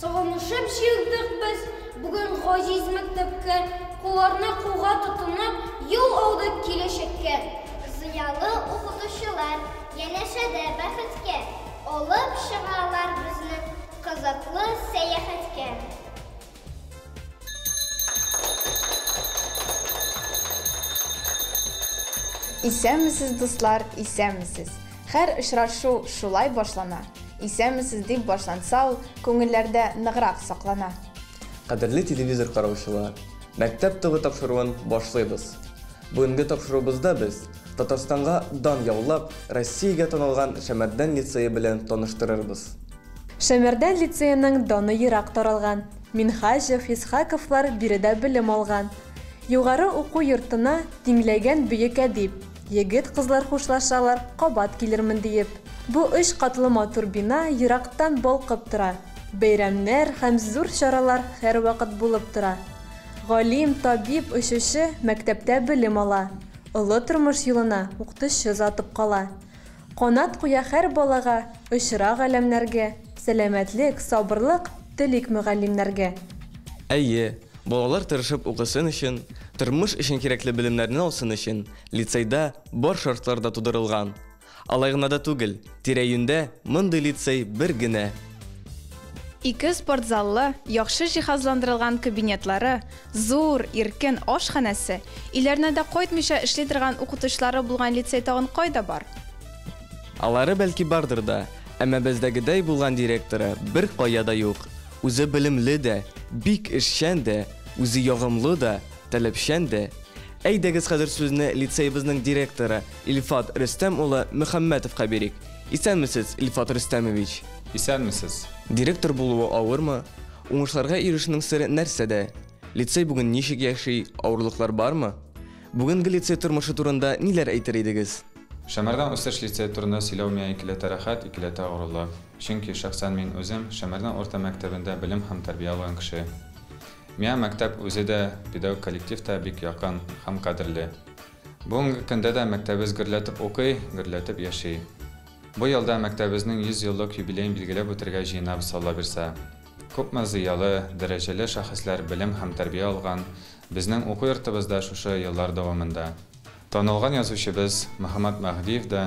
Сагынышып җыелдык без бүген газиз мәктәпкә, Кулларны кулга тотынып, юл алдык киләчәккә. Зыялы укытучылар янәшәдә бәхеткә, Алып чыгалар безне кызыклы сәяхәткә. Исәнмесез, дуслар, исәнмесез! Һәр очрашу шулай башлана. Исәнмесез дип башланса ул, күңелләрдә ныграк саклана. Кадерле телевизор караучылар, Мәктәп тогы тапшыруын башлыйбыз. Бүгенге тапшыруыбызда без Татарстанга дан яулап, Россиягә танылган Шәмәрдән лицее белән таныштырырбыз. Шәмәрдән лицееның даны ерак таралган. Минһаҗев, Исхаковлар биредә белем алган. Югары уку йортына тиңләгән бөек әдип. Егет-кызлар хушлашалар, кабат килермен диеп. Бу өч катлы матур бина ерактан балкып тора. Бәйрәмнәр һәм зур чаралар һәрвакыт булып тора. Галим, табиб, очучы мәктәптә белем ала. Олы тормыш юлына укытучы озатып кала. Канат куя һәр балага, очыра галәмнәргә, сәламәтлек, сабырлык телик мөгаллимнәргә. Әйе, балалар тырышып укысын өчен, тормыш өчен кирәкле белемнәрне алсын өчен лицейда бар шартлар да тудырылган. Алай гына да түгел, тирә-юньдә мондый лицей бер генә. Ике спортзаллы, яхшы җиһазландырылган кабинетлары, зур, иркен ашханәсе, өйләренә дә кайтмыйча эшли торган укытучылары булган лицей тагын кайда бар? Алары бәлки бардыр да, әмма бездәгедәй булган директоры бер кая да юк. Үзе белемле дә, бик эшчән дә, үзе ягымлы да, таләпчән дә. Әйдәгез хәзер сүзне лицеебызның директоры Илфат Рөстәм улы Мөхәммәтовка бирик. Исәнмесез, Илфат Рөстәмович! Исәнмесез! Директор булуы авырмы? Уңышларга ирешүнең сере нәрсәдә? Лицей бүген ничек яши, авырлыклар бармы? Бүгенге лицей тормышы турында ниләр әйтер идегез? Шәмәрдән үсеш лицее турында сөйләү миңа икеләтә рәхәт, икеләтә горурлык. Чөнки шәхсән мин үзем Шәмәрдән урта мәктәбендә белем һәм тәрбия алган кеше. Миңа мәктәп үзе дә, педагог коллектив та бик якын һәм кадерле. Бүгенге көндә дә мәктәбебез гөрләтеп укый, гөрләтеп яши. Бу елда мәктәбебезнең 100 еллык юбилеен билгеләп үтәргә җыенабыз Аллабирса. Күпме зыялы, дәрәҗәле шәхесләр белем һәм тәрбия алган безнең уку йортыбызда шушы еллар дәвамында. Танылган язучыбыз Мөхәммәт Мәһдиев да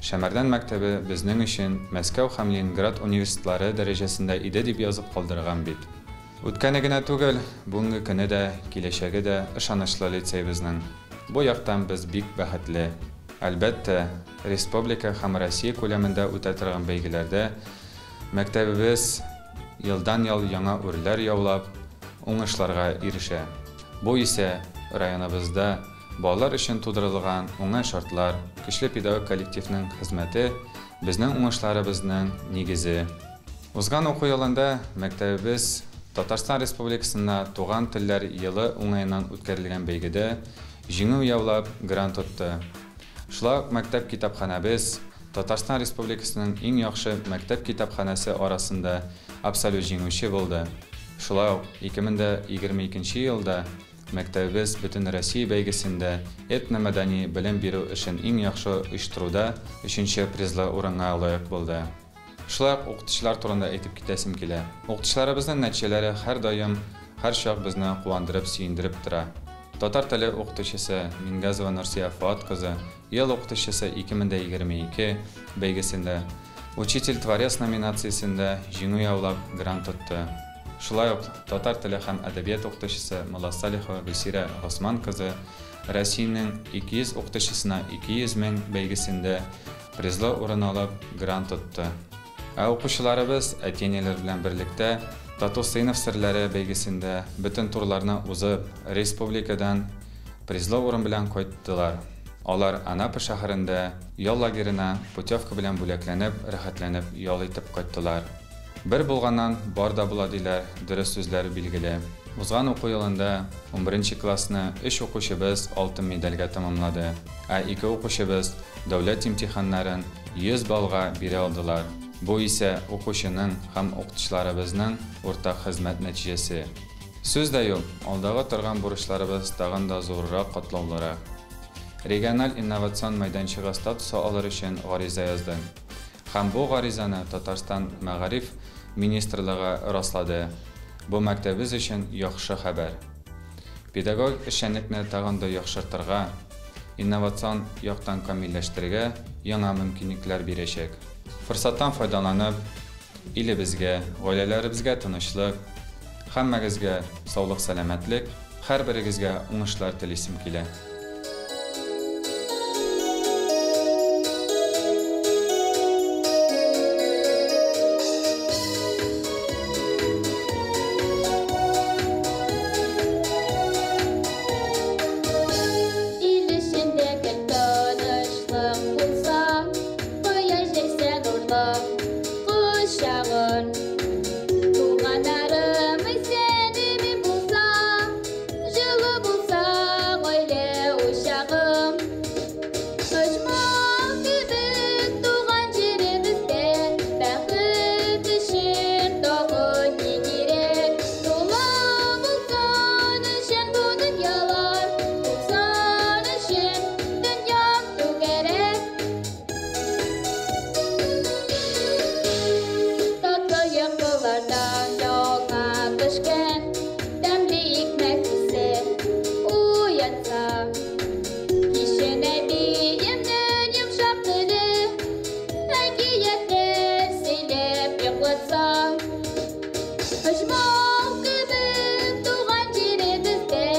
Шәмәрдән мәктәбе безнең өчен Мәскәү һәм Ленинград университетлары дәрәҗәсендә иде дип язып калдырган бит. Үткәне генә түгел, бүгенге көне дә, киләчәге дә ышанычлы лицеебызның. Бу яктан без бик бәхетле. Әлбәттә, республика һәм Россия күләмендә үтә торган бәйгеләрдә мәктәбебез елдан-ел яңа үрләр яулап, уңышларга ирешә. Бу исә районыбызда балалар өчен тудырылган уңай шартлар, көчле педагог коллективның хезмәте безнең уңышларыбызның нигезе. Узган уку елында мәктәбебез Татарстан Республикасында туган телләр елы уңаеннан үткәрелгән бәйгедә җиңү яулап грант отты. Шулай ук мәктәп китапханәбез Татарстан Республикасының иң яхшы мәктәп китапханәсе арасында абсолют җиңүче булды. Шулай ук 2022 елда мәктәбебез бөтен Россия бәйгесендә этномәдәни белем бирү эшен иң яхшы оештыруда өченче призлы урынга лаек булды. Шулай ук укытучылар турында әйтеп китәсем килә. Укытучыларыбызның нәтиҗәләре һәрдаим, һәрчак безне куандырып, сөендереп тора. Татар теле укытучысы Мингазова Нурсия Фоат кызы ел укытучысы 2022 бәйгесендә Учитель-творец номинациясендә җиңү яулап грант отты. Шулай ук татар теле һәм әдәбият укытучысы Мулла Салихова Гөлсирә Госман кызы Россиянең 200 укытучысына 200 мең бәйгесендә призлы урын алып грант отты. Ә укучыларыбыз әти-әниләр белән берлектә Тату сыйныф серләре бәйгесендә бөтен турларны узып, республикадан призлы урын белән кайттылар. Алар Анапа шәһәрендә ял лагерена путевка белән бүләкләнеп, рәхәтләнеп ял итеп кайттылар. Бер булганнан бар да була диләр, дөрес сүзләр билгеле. Узган уку елында 11 классны 3 укучыбыз алтын медальгә тәмамлады, ә 2 укучыбыз дәүләт имтиханнарын 100 баллга бирә алдылар. Бу исә укучының һәм укытучыларыбызның уртак хезмәт нәтиҗәсе. Сүз дә юк, алдагы торган бурычларыбыз тагын да зуррак, катлаулырак. Региональ инновацион мәйданчыгы статусы алыр өчен гариза яздым. Һәм бу гаризаны Татарстан Мәгариф министрлыгы раслады. Бу мәктәбебез өчен яхшы хәбәр. Педагогик эшчәнлекне тагын да яхшыртырга, инновацион яктан камилләштерергә яңа мөмкинлекләр бирәчәк. Форсаттан файдаланып, илебезгә, гаиләләребезгә тынычлык, һәммәгезгә саулык-сәламәтлек, һәрберегезгә уңышлар телисем килә. Ил эчендә гел тынычлык булса, кояш җәйсә нурлы кочагын. Туганнарым исән-имин булса, җылы булса гаилә учагым. Оҗмах кебек туган җиребездә бәхет өчен тагын ни кирәк? Тулы булсын өчен бу дөньялар, булсын өчен дөньям түгәрәк. Татлы йокылардан яңа пешкән тәмле икмәк исе уятса, кичен әбиемнең йомшак теле әкиятләр сөйләп йоклатса. Оҗмах кебек туган җиребездә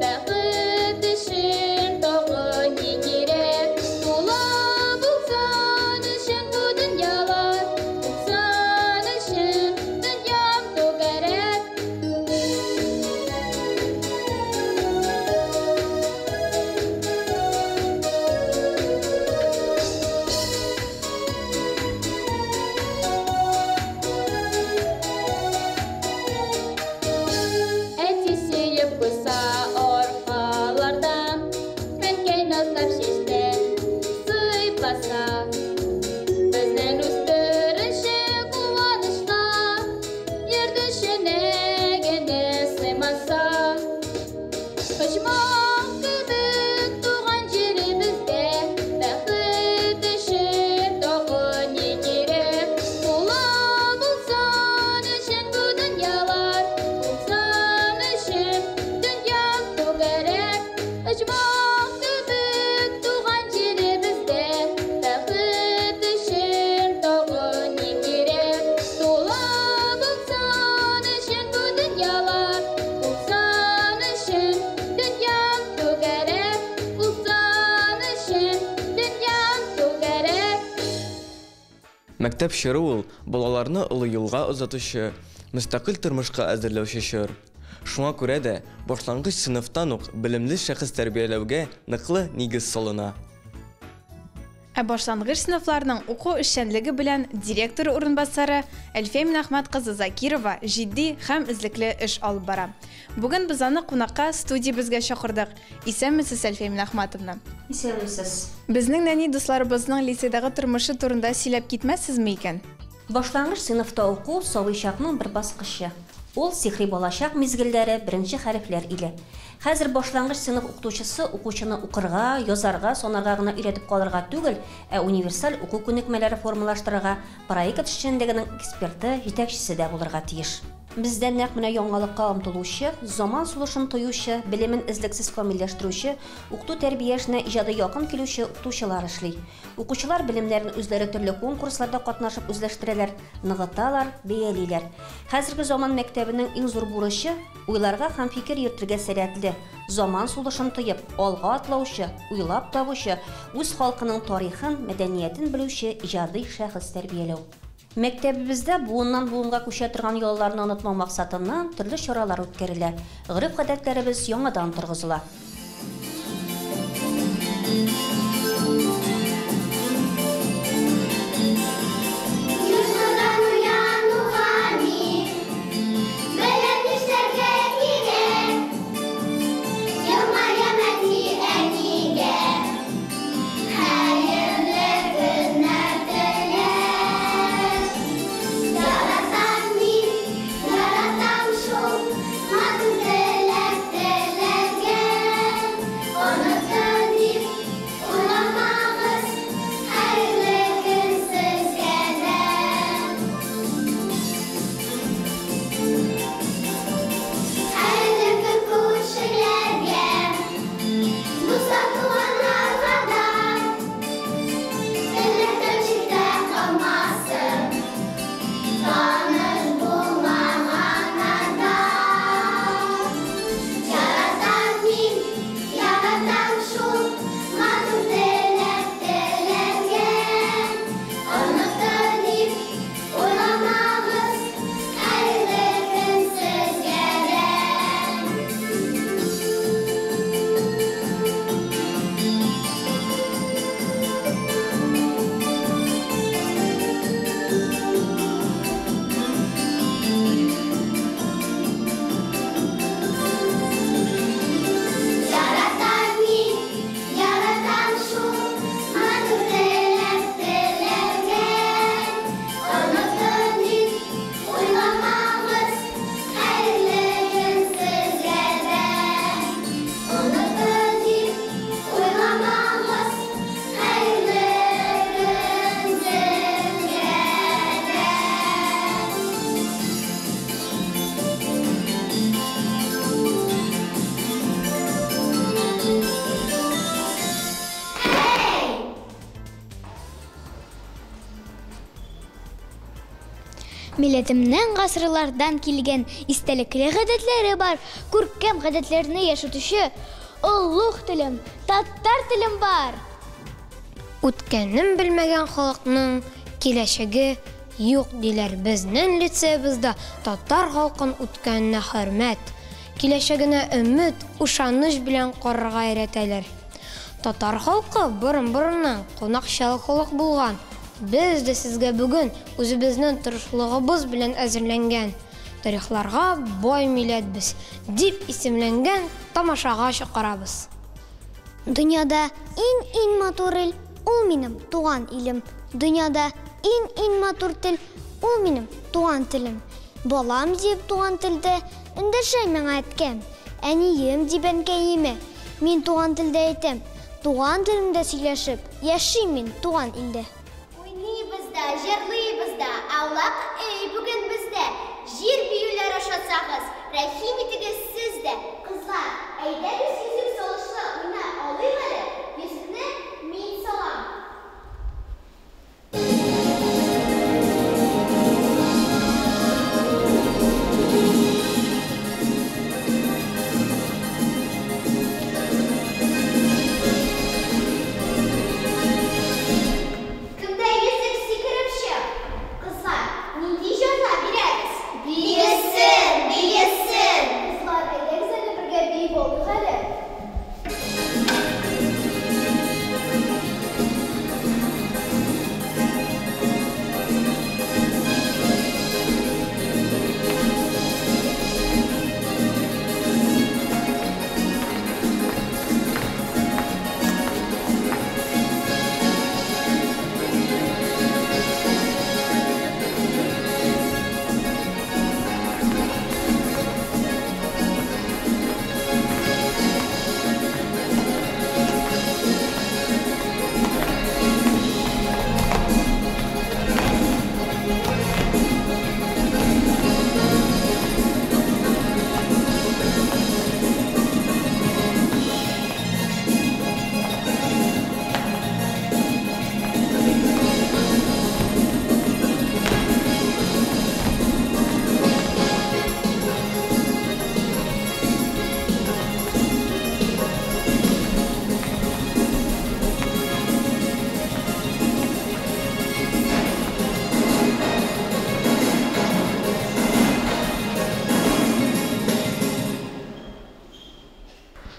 бәхет өчен тагын ни кирәк? Тулы булсын өчен бу дөньялар, булсын өчен дөньям түгәрәк. Әти сөеп куйса аркалардан, әнкәй назлап чәчтән сыйпаса, безнең үстереше куанычка, йорт эченә генә сыймаса. Оҗмах кебек туган җиребездә бәхет өчен тагын ни кирәк? Тулы булсын өчен бу дөньялар, булсын өчен дөньям түгәрәк. Оҗмах кебек туган җиребездә бәхет өчен тагын ни кирәк? Тулы булсын өчен бу дөньялар, булсын өчен дөньям түгәрәк, булсын өчен дөньям түгәрәк. Мәктәп чоры ул балаларны олы юлга озатучы, мөстәкыйль тормышка әзерләүче чор. Шуңа күрә дә башлангыч сыйныфтан ук белемле шәхес тәрбияләүгә ныклы нигез салына. Ә башлангыч сыйныфларның уку эшчәнлеге белән директор урынбасары Әлфия Минәхмәт кызы Закирова җитди һәм эзлекле эш алып бара. Бүген без аны кунакка студиябезгә чакырдык. Исәнмесез, Әлфия Минәхмәтовна. Исәнмесез. Безнең нәни дусларыбызның лицейдагы тормышы турында сөйләп китмәссезме икән? Башлангыч сыйныфта уку сабый чакның бер баскычы. Ул сихри балачак мизгелләре, беренче хәрефләр иле. Хәзер башлангыч сыйныф укытучысы укучыны укырга, язарга, санарга гына өйрәтеп калырга түгел, ә универсаль уку күнекмәләре формалаштырырга, проект эшчәнлегенең эксперты, җитәкчесе дә булырга тиеш. Бездә нәкъ менә яңалыкка омтылучы, заман сулышын тоючы, белемен эзлексез камилләштерүче, укыту тәрбия эшенә иҗади якын килүче укытучылар эшли. Укучылар белемнәрен үзләре төрле конкурсларда катнашып үзләштерәләр, ныгыталар, бәялиләр. Хәзерге заман мәктәбенең иң зур бурычы уйларга һәм фикер йөртергә сәләтле, заман сулышын тоеп, алга атлаучы, уйлап табучы, үз халкының тарихын, мәдәниятен белүче иҗади шәхес тәрбияләү. Мәктәбебездә буыннан буынга күчә торган йолаларны онытмау максатыннан төрле чаралар үткәрелә. Гореф-гадәтләребез яңадан торгызыла. Йокыдан уянуга мин беләм нишләргә кирәк. Елмаям әти-әнигә, хәерле көннәр теләп. Яратам мин, яратам шул матур теләк теләргә. Онытты дип Милләтемнең гасырлардан килгән истәлекле гадәтләре бар. Күркәм гадәтләрне яшәтүче олуг телем, татар телем бар. Үткәнен белмәгән халыкның киләчәге юк, диләр. Безнең лицеебызда татар халкын үткәненә хөрмәт, киләчәгенә өмет, ышаныч белән карарга өйрәтәләр. Татар халкы борын-борыннан кунакчыл халык булган. Без дә сезгә бүген үзебезнең тырышлыгыбыз белән әзерләнгән Тарихларга бай милләт без дип исемләнгән тамашага чакырабыз. Дөньяда иң-иң матур ил, ул минем туган илем. Дөньяда иң-иң матур тел, ул минем туган телем. Балам диеп туган телдә эндәшә миңа әткәм. Әнием дип әнкәемә мин туган телдә әйтәм. Туган телемдә сөйләшеп, яшим мин туган илдә. Уйныйбыз да, җырлыйбыз да, аулак өй бүген бездә. Җир биюләр ошатсагыз, рәхим итегез сез дә. Кызлар, әйдәгез йөзек салышлы уйнап алыйк әле, йөзекне мин салам. Кемдә йөзек сикереп чык? Кызлар, нинди җәза бирәбез? Биесен, биесен! Кызлар, әйдәгез әле бергә биеп алыйк әле.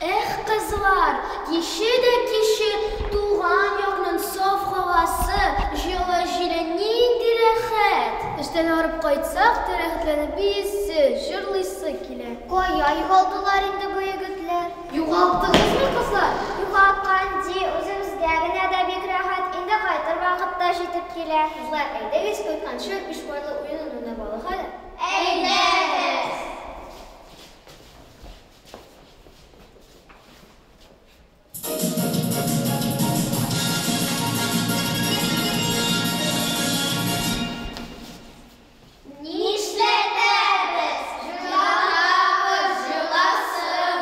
Эх, кызлар, киче дә киче туган якның саф һавасы, җылы җиле нинди рәхәт! Эштән арып кайтсак та рәхәтләнеп биисе, җырлыйсы килә. Кая югалдылар инде бу егетләр? Югалттыгызмы, кызлар? Югалткан ди, үзебезгә генә дә бик рәхәт, инде кайтыр вакыт та җитеп килә. Кызлар, әйдәгез кайтканчы биш парлы уенын уйнап алыйк әле. Әйдәгез! Нишләтәбез? Җылатабыз, җыласын!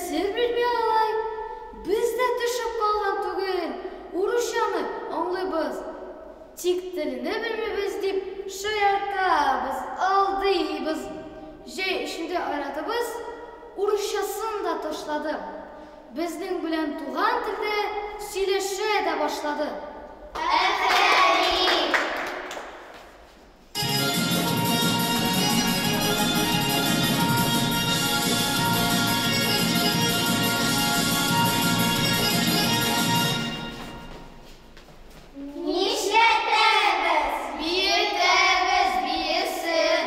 сер белми алай? Без дә төшеп калган түгел, урысчаны аңлыйбыз. Тик телене белмибез дип шаяртабыз, алдыйбыз. Җәй эчендә Айратыбыз урысчасын да ташлады. Безнең белән туган телдә сөйләшә дә башлады. Афәрин! Нишләтәбез? Биетәбез, биесен!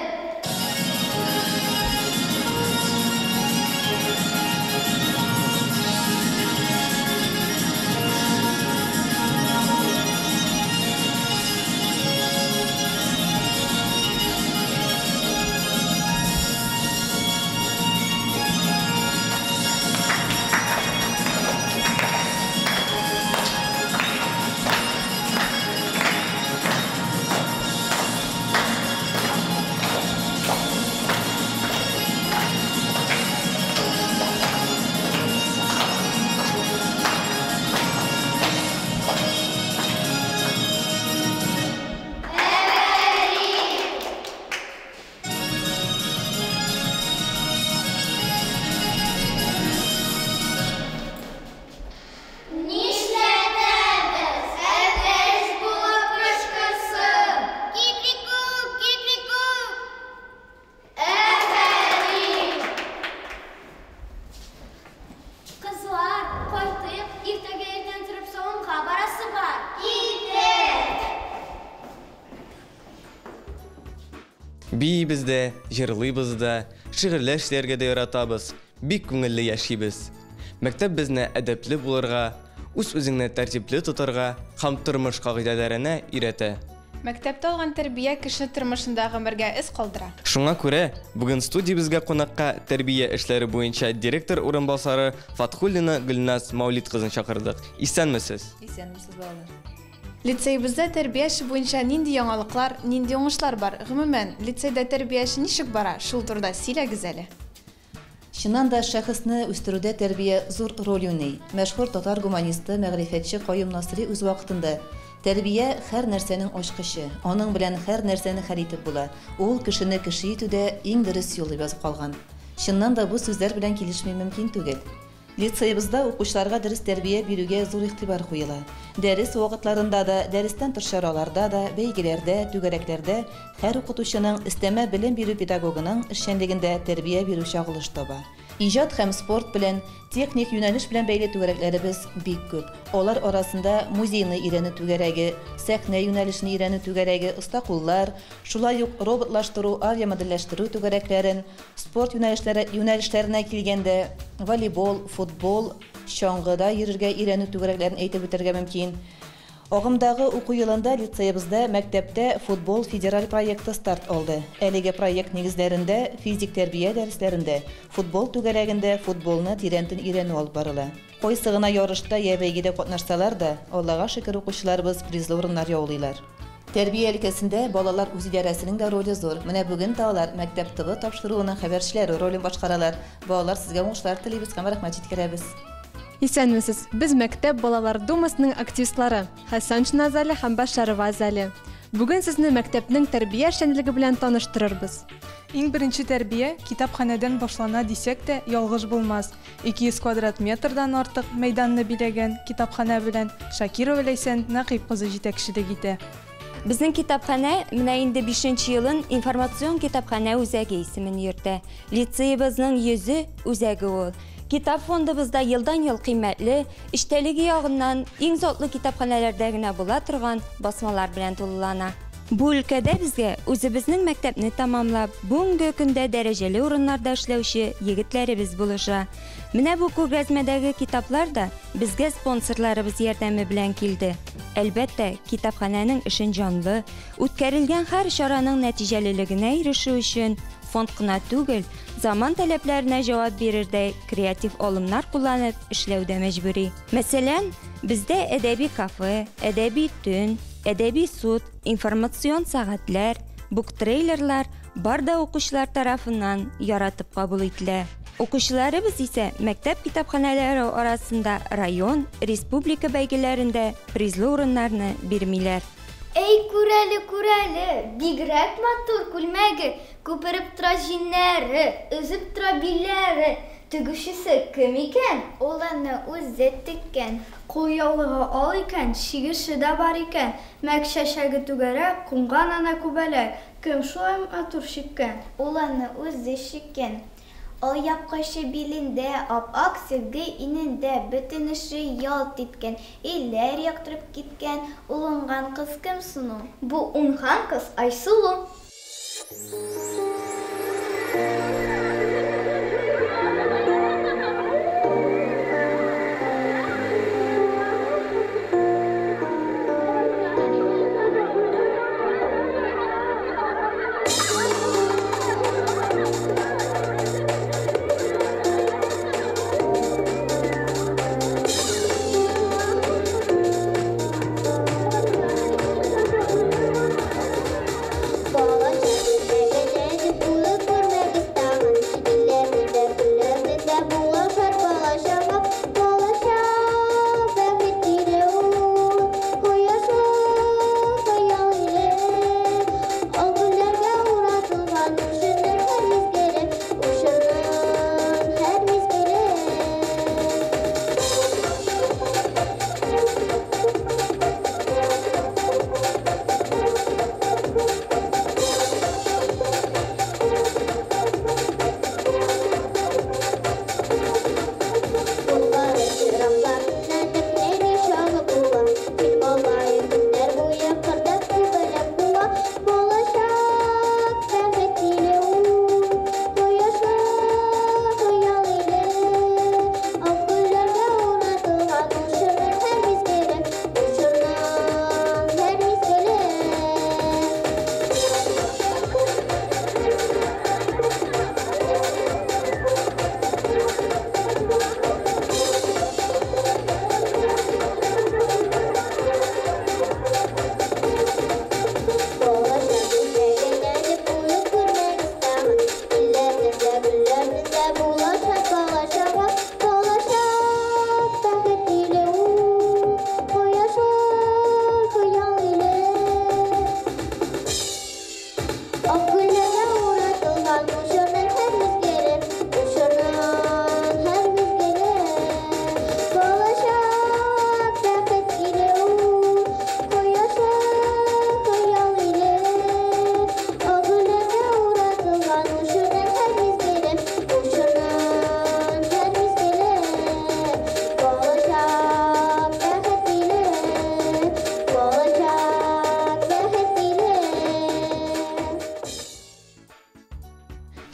Нишләтәбез? Әтәч булып кычкырсын! Кикрикүк, кикрикүк! Афәрин! Кызлар, кайтыйк, иртәгә иртән торып салонга барасы бар. Киттек! Биибез дә, җырлыйбыз да, шигырьләр сөйләргә дә яратабыз, бик күңелле яшибез. Мәктәп безне әдәпле булырга, үз-үзеңне тәртипле тотарга һәм тормыш кагыйдәләренә өйрәтә. Мәктәптә алган тәрбия кеше тормышында гомергә эз калдыра. Шуңа күрә бүген студиябезгә кунакка тәрбия эшләре буенча директор урынбасары Фатхуллина Гөлназ Маулит кызын чакырдык. Исәнмесез! Исәнмесез, балалар. Лицеебызда тәрбия эше буенча нинди яңалыклар, нинди уңышлар бар? Гомумән, лицейда тәрбия эше ничек бара? Шул турыда сөйләгез әле. Чыннан да, шәхесне үстерүдә тәрбия зур роль уйный. Мәшһүр татар гуманисты, мәгърифәтче Каюм Насыйри үз вакытында Тәрбия һәр нәрсәнең ачкычы, аның белән һәр нәрсәне хәл итеп була, ул кешене кеше итүдә иң дөрес юл дип язып калган. Чыннан да бу сүзләр белән килешми мөмкин түгел. Лицеебызда укучыларга дөрес тәрбия бирүгә зур игътибар куела. Дәрес вакытларында да, дәрестән тыш чараларда да, бәйгеләрдә, түгәрәкләрдә һәр укытучының, өстәмә белем бирү педагогының эшчәнлегендә тәрбия бирү чагылыш таба. Иҗат һәм спорт белән, техник юнәлеш белән бәйле түгәрәкләребез бик күп. Алар арасында музейны өйрәнү түгәрәге, сәхнә юнәлешен өйрәнү түгәрәге, оста куллар, шулай ук роботлаштыру, авиамодельләштерү түгәрәкләрен, спорт юнәлешләре юнәлешләренә килгәндә, волейбол, футбол, чаңгыда йөрергә өйрәнү түгәрәкләрен әйтеп үтәргә мөмкин. Агымдагы уку елында лицеебызда Мәктәптә футбол федераль проекты старт алды. Әлеге проект нигезләрендә физик тәрбия дәресләрендә, футбол түгәрәгендә футболны тирәнтен өйрәнү алып барыла. Кайсы гына ярышта я бәйгедә катнашсалар да, Аллага шөкер, укучыларыбыз призлы урыннар яулыйлар. Тәрбия өлкәсендә балалар үзидарәсенең дә роле зур. Менә бүген дә алар Мәктәп ТВ тапшыруының хәбәрчеләре ролен башкаралар. Балалар, сезгә уңышлар телибез һәм рәхмәт җиткерәбез. Исәнмесез! Без мәктәп балалар думасының активистлары, Хәсәншина Азалия һәм Башарова Азалия. Бүген сезне мәктәпнең тәрбия эшчәнлеге белән таныштырырбыз. Иң беренче тәрбия китапханәдән башлана дисәк тә ялгыш булмас. 200 квадрат метрдан артык мәйданны биләгән китапханә белән Шакирова Ләйсән Нәкыйп кызы җитәкчелек итә. Безнең китапханә менә инде бишенче елын информацион китапханә үзәге исемен йөртә. Лицеебызның йөзе, үзәге ул. Китап фондыбызда елдан-ел кыйммәтле, эчтәлеге ягыннан иң затлы китапханәләрдә генә була торган басмалар белән тулылана. Бу өлкәдә безгә үзебезнең мәктәпне тәмамлап, бүгенге көндә дәрәҗәле урыннарда эшләүче егетләребез булыша. Менә бу күргәзмәдәге китаплар да безгә спонсорларыбыз ярдәме белән килде. Әлбәттә, китапханәнең эшен җанлы, үткәрелгән һәр чараның нәтиҗәлелегенә ирешү өчен фонд кына түгел, заман таләпләренә җавап бирердәй креатив алымнар кулланып эшләү дә мәҗбүри. Мәсәлән, бездә әдәби кафе, әдәби төн, әдәби суд, информацион сәгатьләр, Буктрейлерлар бар да укучылар тарафыннан яратып кабул ителә. Укучыларыбыз исә мәктәп китапханәләре арасында район, республика бәйгеләрендә призлы урыннарны бирмиләр. Әй, күр әле, күр әле, бигрәк матур күлмәге, күпереп тора җиңнәре, өзеп тора билләре, тегүчесе кем икән? Ул аны үзе теккән. Кулъяулыгы ал икән, чигеше дә бар икән, мәк чәчәге түгәрәк, кунган ана күбәләк, кем шулай матур чиккән? Ул аны үзе чиккән. Алъяпкычы билендә, ап-ак сөлге иңендә, бөтен эше ялт иткән, өйләр яктырып киткән, ул уңган кыз кем соң ул? Бу уңган кыз Айсылу.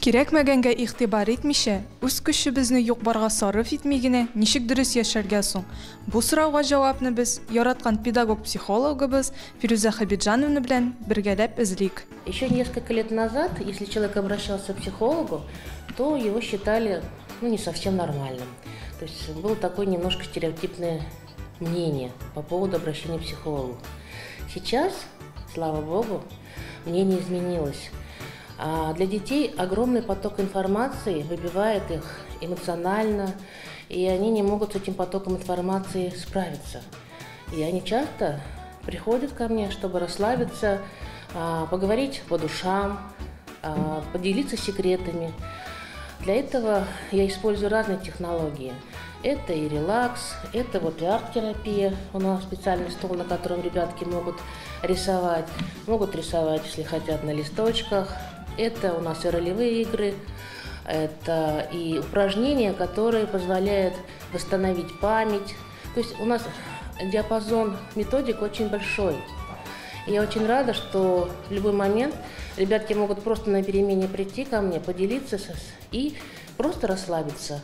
Кирәкмәгәнгә игътибар итмичә, үз көчебезне юк-барга сарыф итми генә ничек дөрес яшәргә соң? Бу сорауга җавапны без яраткан педагог-психологыбыз Фирүзә Хабиджановна белән бергәләп эзлик. Еще несколько лет назад, если человек обращался к психологу, то его считали, ну, не совсем нормальным. То есть было такое немножко стереотипное мнение по поводу обращения к психологу. Сейчас, слава богу, мнение изменилось. А для детей огромный поток информации выбивает их эмоционально, и они не могут с этим потоком информации справиться. И они часто приходят ко мне, чтобы расслабиться, поговорить по душам, поделиться секретами. Для этого я использую разные технологии. Это и релакс, это и арт-терапия. У нас специальный стол, на котором ребятки могут рисовать. Могут рисовать, если хотят, на листочках. Это у нас и ролевые игры, это и упражнения, которые позволяют восстановить память. То есть у нас диапазон методик очень большой. И я очень рада, что в любой момент ребятки могут просто на перемене прийти ко мне, поделиться и просто расслабиться.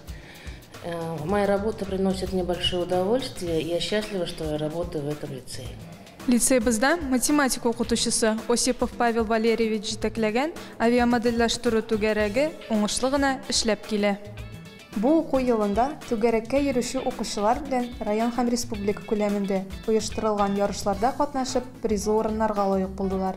Моя работа приносит мне большое удовольствие, и я счастлива, что я работаю в этом лицее. Лицейбызда математика укытучысы Осипов Павел Валерьевич җитәкләгән авиамодельләштерү түгәрәге уңышлы гына эшләп килә. Бу уку елында түгәрәккә йөрүче укучылар белән район һәм республика күләмендә оештырылган ярышларда катнашып, призлы урыннарга лаек булдылар.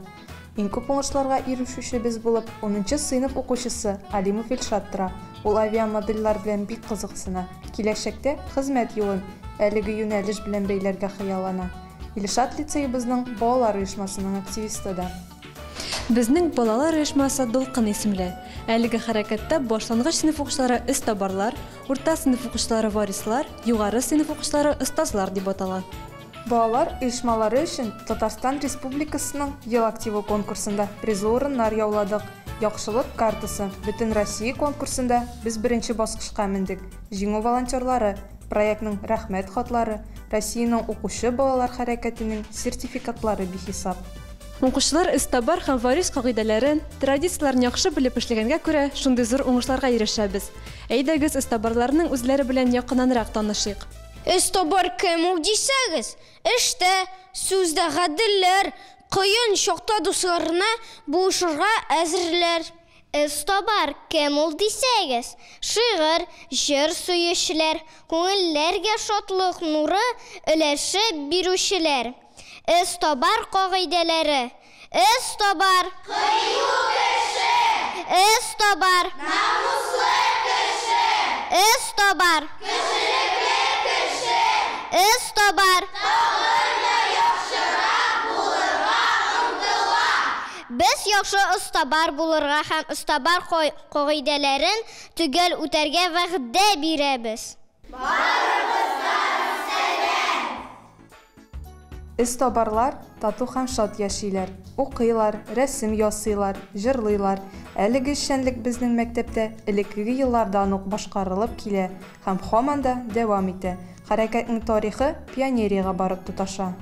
Иң күп уңышларга ирешүчебез булып унынчы сыйныф укучысы Алимов Илшат тора. Ул авиамодельләр белән бик кызыксына, киләчәктә хезмәт юлын әлеге юнәлеш белән бәйләргә хыяллана. Илшат лицеебызның балалар оешмасының активисты да. Безнең балалар оешмасы Дулкын исемле. Әлеге хәрәкәттә башлангыч сыйныф укучылары эзтабарлар, урта сыйныф укучылары варислар, югары сыйныф укучылары остазлар дип атала. Балалар оешмалары өчен Татарстан Республикасының Ел активы конкурсында призлы урыннар яуладык. Яхшылык картасы Бөтенроссия конкурсында без беренче баскычка мендек. Җиңү волонтерлары, проектның Рәхмәт хатлары, Россиянең укучы балалар хәрәкәтенең сертификатлары бихисап. Укучылар эзтабар һәм варис кагыйдәләрен, традицияләрен яхшы белеп эшләгәнгә күрә, шундый зур уңышларга ирешәбез. Әйдәгез, эзтабарларның үзләре белән якыннанрак танышыйк. Эзтабар кем ул дисәгез, эштә, сүздә гаделләр, кыен чакта дусларына булышырга әзерләр. Эзтабар кем ул дисәгез, шигырь, җыр сөючеләр, күңелләргә шатлык нуры өләшеп бирүчеләр. Эзтабар кагыйдәләре. Эзтабар. Кыю кеше. Эзтабар. Намуслы кеше. Эзтабар. Кешелекле кеше. Эзтабар. Тагын да яхшырак булырга омтыла. Без яхшы эзтабар булырга һәм эзтабар кагыйдәләрен төгәл үтәргә вәгъдә бирәбез. Барыгызга сәлам! Эзтабарлар тату һәм шат яшиләр, укыйлар, рәсем ясыйлар, җырлыйлар. Әлеге эшчәнлек безнең мәктәптә элеккеге еллардан ук башкарылып килә һәм һаман да дәвам итә. Хәрәкәтнең тарихы пионериягә барып тоташа.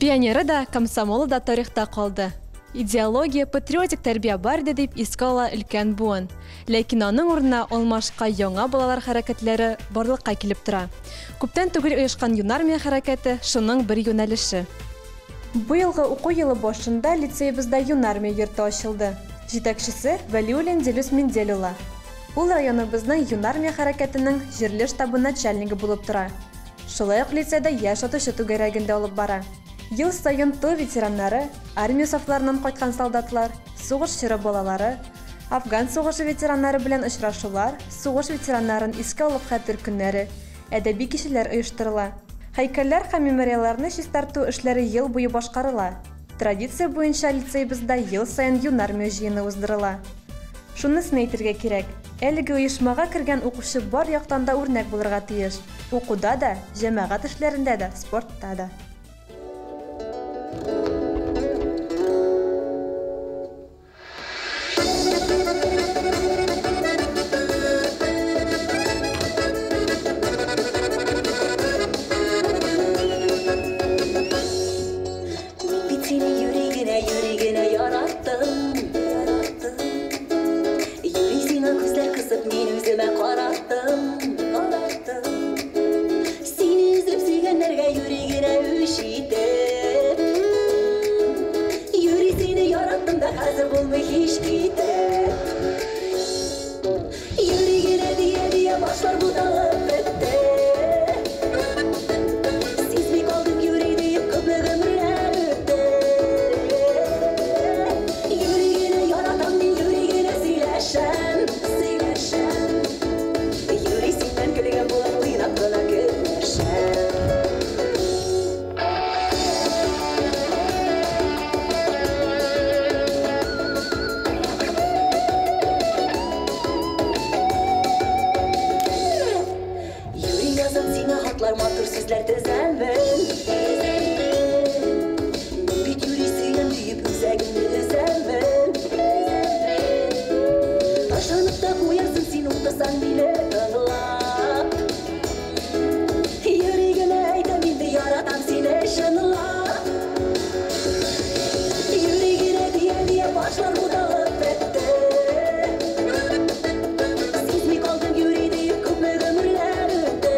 Пионеры да, комсомолы да тарихта калды. Идеология, патриотик тәрбия бар иде, дип искә ала өлкән буын. Ләкин аның урынына алмашка яңа балалар хәрәкәтләре барлыкка килеп тора. Күптән түгел оешкан Юнармия хәрәкәте, шуның бер юнәлеше. Бу елгы уку елы башында лицеебызда Юнармия йорты ачылды. Җитәкчесе, Вәлиуллин Дилүс Минзел улы. Ул районыбызның Юнармия хәрәкәтенең җирле штабы начальнигы булып тора. Шулай ук лицейда яшь атучы түгәрәген дә алып бара. Ел саен тыл ветераннары, армия сафларыннан кайткан солдатлар, сугыш чоры балалары, Афган сугышы ветераннары белән очрашулар, сугыш ветераннарын искә алып хәтер көннәре, әдәби кичәләр оештырыла. Һәйкәлләр һәм мемориалларны чистарту эшләре ел буе башкарыла. Традиция буенча лицеебызда ел саен Юнармия җыены уздырыла. Шунысын әйтергә кирәк, әлеге оешмага кергән укучы бар яктан да үрнәк булырга тиеш, укуда да, җәмәгать эшләрендә дә, спортта да. Мин бит сине юри генә, юри генә яраттым, яраттым. Юри сиңа күзләр кысып, мин үземә караттым, караттым. Сине өзеп сөйгәннәргә юри генә үч итеп. Юри сине яраттым да хәзер булмый һич китеп. Юри генә дия-дия башлар буталып бетте. Сизми калдым юри диеп күпме гомерләр үтте. Юри генә яратам мин, юри генә сөйләшәм, сөйләшәм. Юри синнән көлгән булып уйнап кына көнләшәм. Юри язам сиңа хатлар, матур сүзләр тезәмен. Мин бит юри сөям диеп үзәгемне өзәмен. Ышанып та куярсың син укысаң мине тыңлап. Юри генә әйтәм инде яратам сине чынлап. Юри генә дия-дия башлар буталып бетте. Сизми калдым юри диеп күпме гомерләр үтте.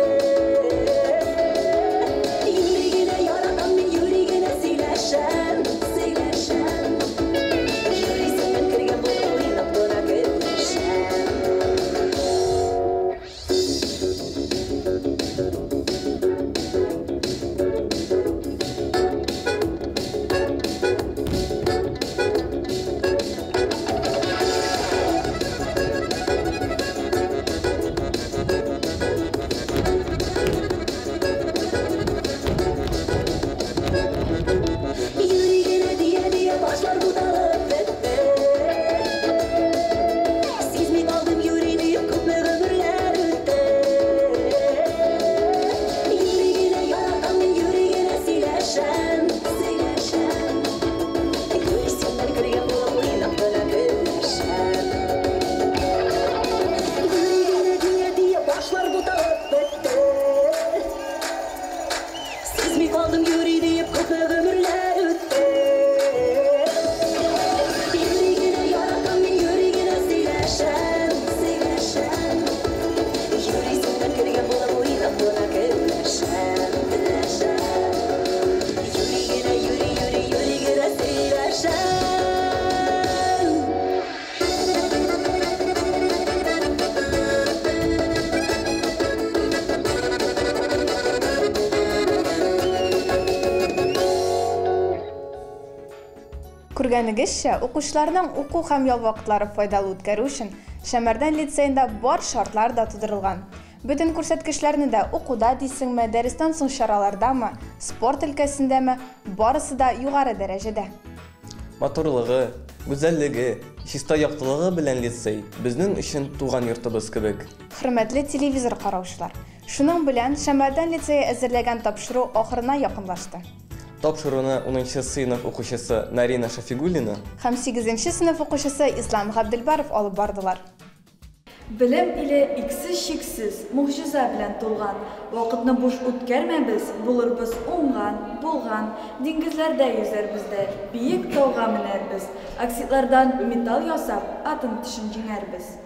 Юри генә яратам мин, юри генә сөйләшәм, сөйләшәм. Юри синнән кергән булып уйнап кына көнләшәм. Юри генә дия-дия башлар буталып бетте. Сизми калдым юри диеп күпме гомерләр үтте. Юри генә яратам мин, юри генә сөйләшәм, сөйләшәм. Юри синнән кергән булып уйнап кына көнләшәм. Юри генә дия-дия башлар буталып бетте. Сизми калдым юри диеп күпме гомерләр үтте. Юри генә яратам мин, юри генә сөйләшәм, сөйләшәм. Юри синнән кергән булып уйнап кына көнләшәм, көнләшәм. Юри генә, юри, юри, юри генә сөйләшәм. Күргәнегезчә, укучыларның уку һәм ял вакытлары файдалы үткәрү өчен Шәмәрдән лицеенда бар шартлар да тудырылган. Бөтен күрсәткечләрне дә укуда дисеңме, дәрестән соң чаралардамы, спорт өлкәсендәме, барысы да югары дәрәҗәдә. Матурлыгы, гүзәллеге, чиста яктылыгы белән лицей безнең өчен туган йортыбыз кебек. Хөрмәтле телевизор караучылар, шуның белән Шәмәрдән лицее әзерләгән тапшыру ахырына якынлашты. Тапшыруны 10 сыйныф укучысы Нарина Шафигуллина һәм 8 сыйныф укучысы Ислам Габделбаров алып бардылар. Белем иле иксез-чиксез, могҗиза белән тулган. Вакытны буш үткәрмәбез, булырбыз уңган, булган. Диңгезләрдә йөзәрбез дә, биек тауга менәрбез. Оксидлардан металл ясап, атом төшен җиңәрбез.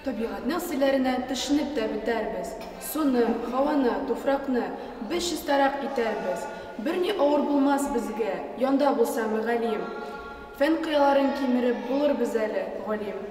Табигатьнең серләренә төшенеп тә бетәрбез. Суны, һаваны, туфракны без чистарак итәрбез. Берни авыр булмас безгә, янда булса мөгаллим. Фән кыяларын кимереп булырбыз әле, галим.